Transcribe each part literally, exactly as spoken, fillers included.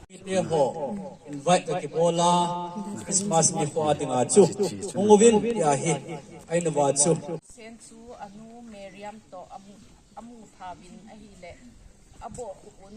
Mite ho invite kakibol a, Christmas nikho a dinga chu hung uvin tia hi ahin uva chu. Sen chu anu Miriam toh amu, amu thauvin ahile, abohkhup un.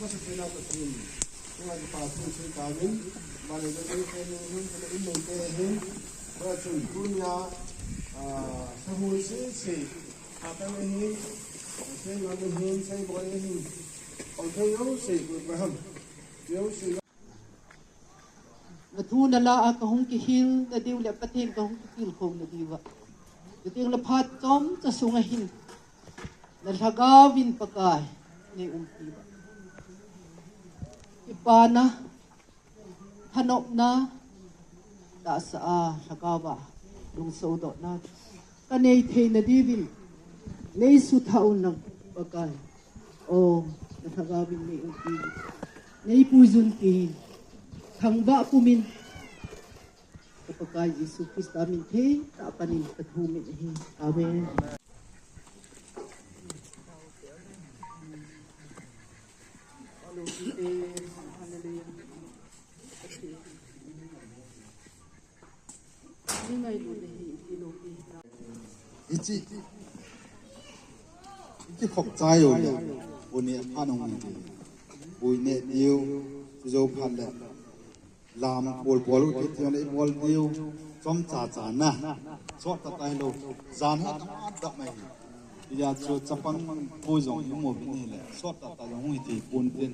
masa pena Pathen, tunga kipa thu sei tauvin, bale da dei kei ni hin, kei in nei te hin, ba chun tunia, ah, sa hu sei sei, Satan ahin, Satan ahin, Satan ahin, Satan ahin, Satan ahin. Na thu na la a ka hung kihil na diu le Pathen ka hung kitilkhou na diu a. Chuteng le phat chomcha sunga hin na lhagao vin Pakai nei umpi uva. Kipana, thanopna, tahsa a lhagao va lungsodohna ka nei theina diuvin nei suthah un lang Pakai. O, na lhagao vin nei umpi, nei puijun tin, thangvah pumin, ka Pakai Jesu Christa min thei tah panin ka thumin ahi. Amen. Hallelujah. Hiche, hiche khop chai u le, bu ne phan hung hi ti. Bu ne diu, chu jou phat le. Lam bol bol u ti ti le bol diu, chomcha cha na. Sot ta tai lou, jan ha ta dap mai. Ija chu chapang bu jong i mu bi ni le, sot ta ta jong hi ti pun tin.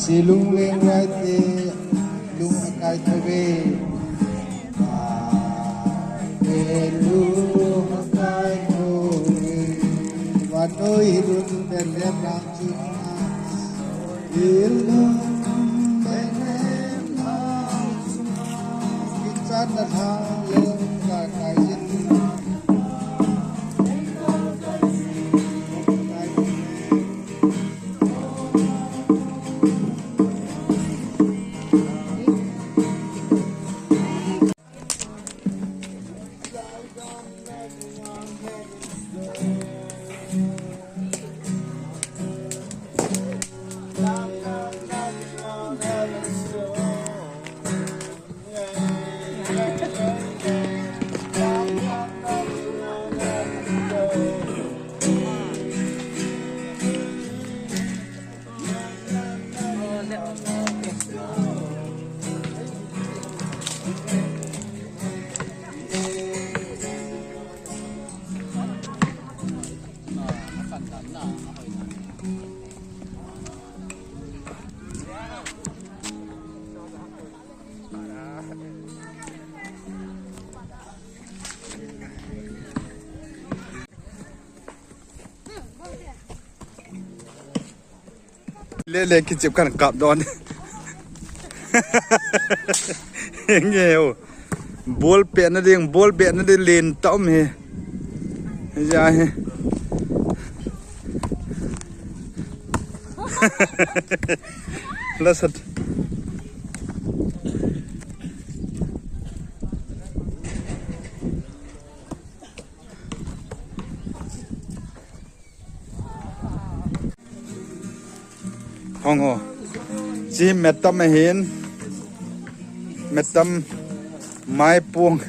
Silung leng vai te lung akai thove. Te lung akai thove. Vanoi lun te lem rang chu. Ilung leng lem rang chu. Kichat na thang leng ka kai jin. Le le kichep kan kap don. Nge o. Ball pet na ding, ball pet na ding len ta um hi. Ja hi. La sat. Ngo. Chi metam ahin. Metam maipung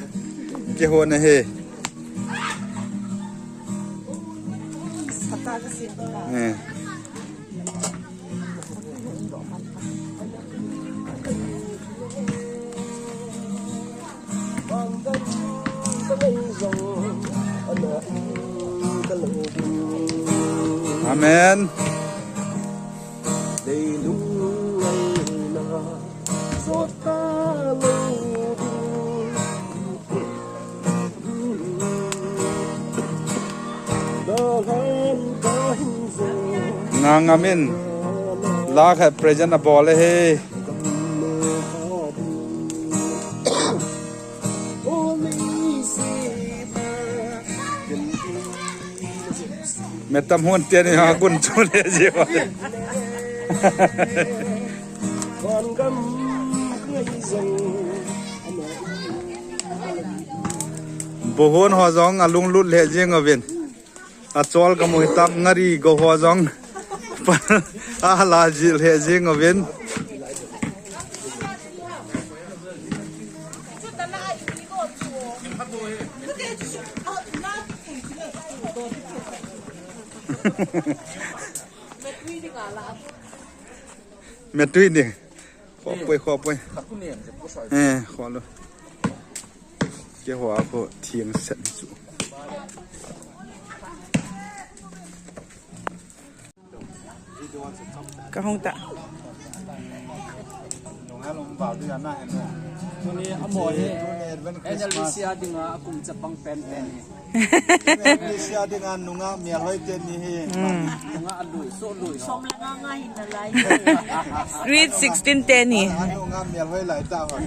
kihon ahi. Eh. Amen. Nga ngamin la khat present abol e he. Metam hon teni ha kun chu le ji. Bohon ho jong alunglut le jing uvin. Achol kamu hitam ngari go ho jong. Ala ji le jing uvin. Metui ding. Khopoi, khopoi. Eh, kholo. Keiho a ko thiang set chu. Kahung ta. Tuni amo hi. N L B C a dinga akum chapang pen pen hi. N L B C a dinga nunga mialhoi teni hi. Nunga alui, so lui. Som le nga nga hin nalai. Grade sixteen teni. Nunga mialhoi lai ta hon.